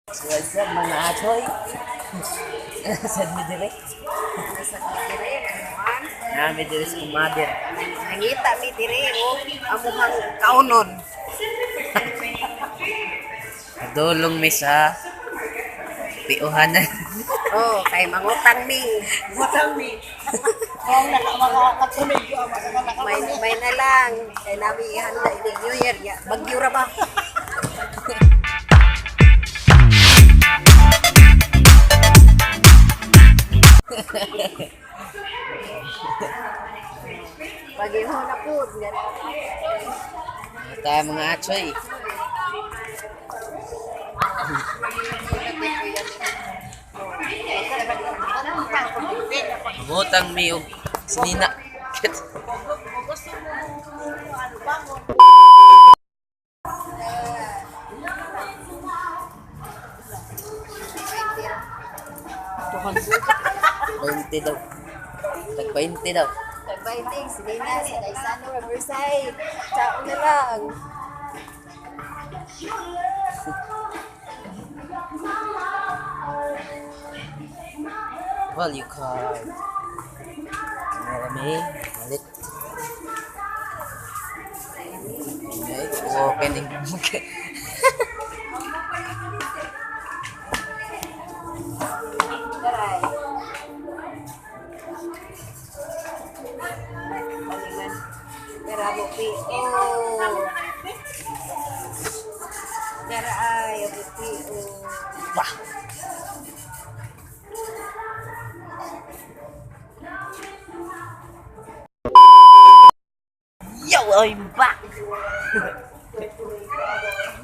What's up, mga atoy? Sad mi dire? Nasa dire, anuan. Nami dire sa kumader. Nangita mi dire oh, amuhang kaunon. Adulong mi sa piuhanan. Oh, kay mangutang mi. Utang mi. Kung nakakamig ko, May may na lang kay nami ihanda ini New Year ya. Bagyo ra ba? Bagyo na po. Tayo, mga atoy. Mangutang mi og sinina. Gusto mo ano bangon. 20 daw. Tag 20 daw. Tagbainting, sinina sa Daisano Riverside. Tao na lang. Value card. Marami. Malit. Okay. Opening. Okay. Taray. Paliman. Tara mo pi. Oh. Tara ay amo pi. Oh. Wah. Yo, I'm back!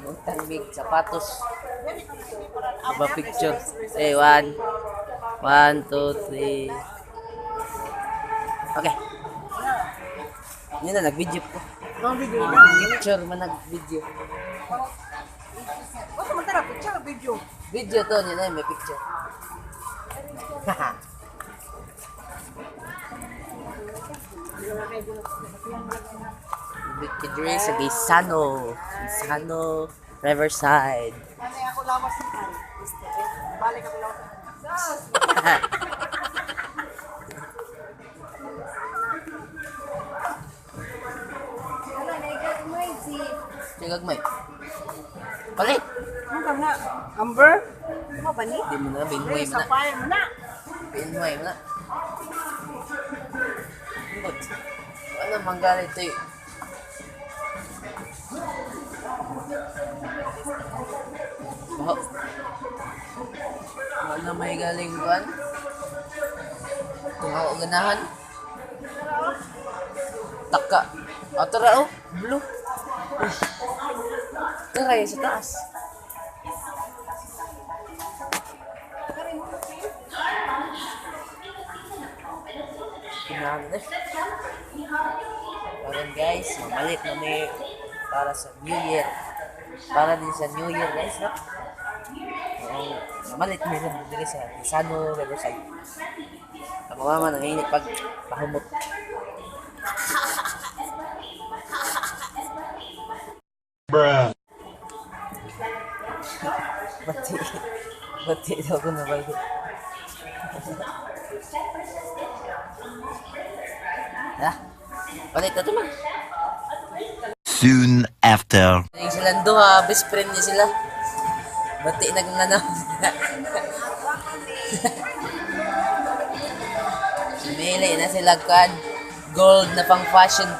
Utang big sapatos. Aba picture. Eh, one. One, two, three. Okay. Yun na, nag-video po. Nang video na. Picture man nag-video. Gusto mo tara picture video. Video to, yun na, may picture. Bikidre sa Gaisano. Gaisano Riverside. Ano ako lawas ni ay. Balik ako lawas. Wala na gagmay si. Sige, gagmay. Palit! Ano ka na? Amber? Mo ba ni? Di mo na, binuhay mo Sa na. fire mo na. Binuhay mo na. But, ano manggalit ito eh. Baho. Wala may galing buwan. Tungaw ganahan. Taka. O tara oh, blue. Uy. Tara yun sa taas. Kinahan na. Karon guys, mamalit na may para sa New Year. Para din sa New Year, guys, no? Oo, mamalit mi rin diri sa Isano Riverside. Ang mama nanginit pag pahumot. Bruh. Bati. Bati daw ko na ba? Ha? Palit na to man. Soon after. Yung silang duha, best friend niya sila. Bati nag ano. Mili na sila kan. Gold na pang fashion.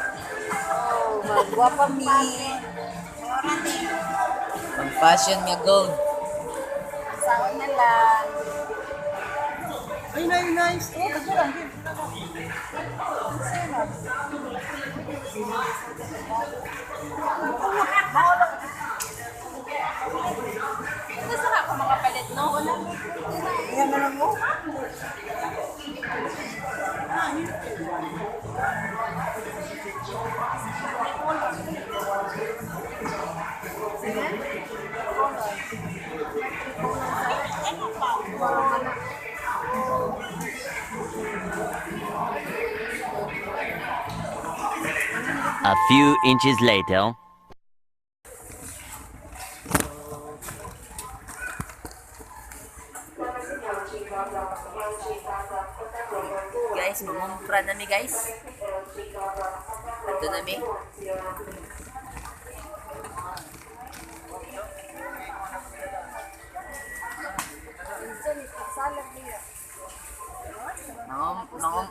Oh, magwapa mi. Pang fashion nga gold. Saon na lang. Ay, nice, nice. Oh, kasi lang din. Gusto ka ako makapalit, no? Ayan na lang mo. A few inches later. Guys, mangumpra nami guys. Ato nami. Mangum, mangum,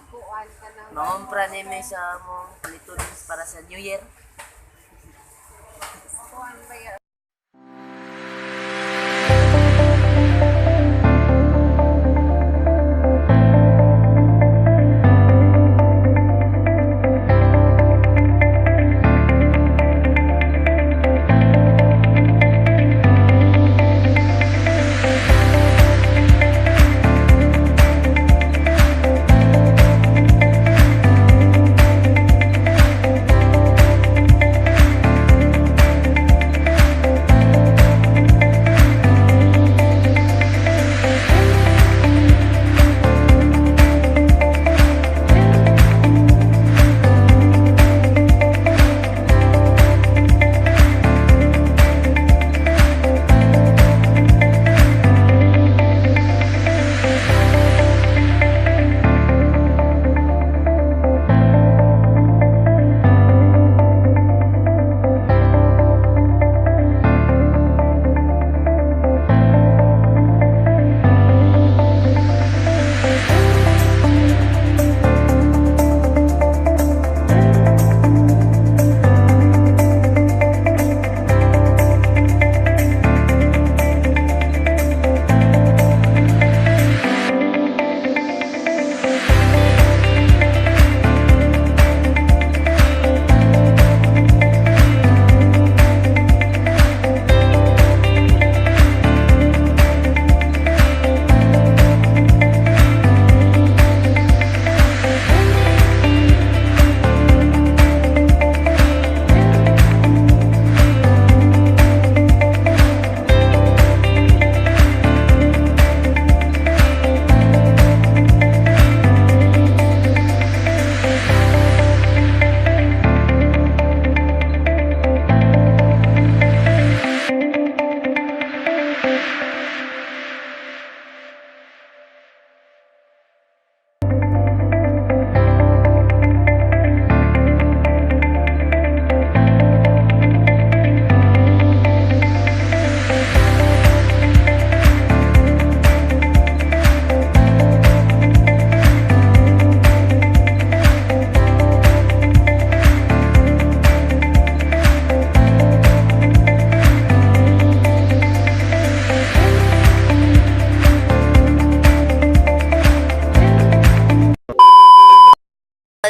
mangumpra nami sa among palitunin para sa New Year.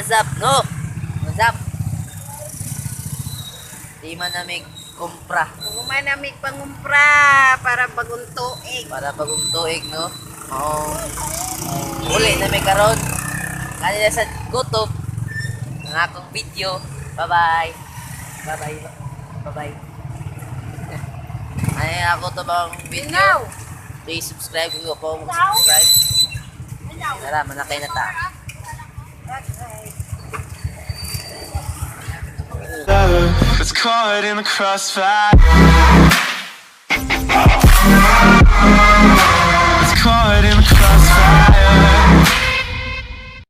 What's up, no? What's up? Di man nami kumpra Human nami pangumpra para bagong tuig. para bagong tuig, no? Oo. Uli nami karon. Kanila sa gutom ang akong video. Bye-bye. Bye-bye. Bye-bye. Ay, ako to bang video? Please subscribe kung ko mag-subscribe. Tara, manakay na ta. It's caught in the crossfire.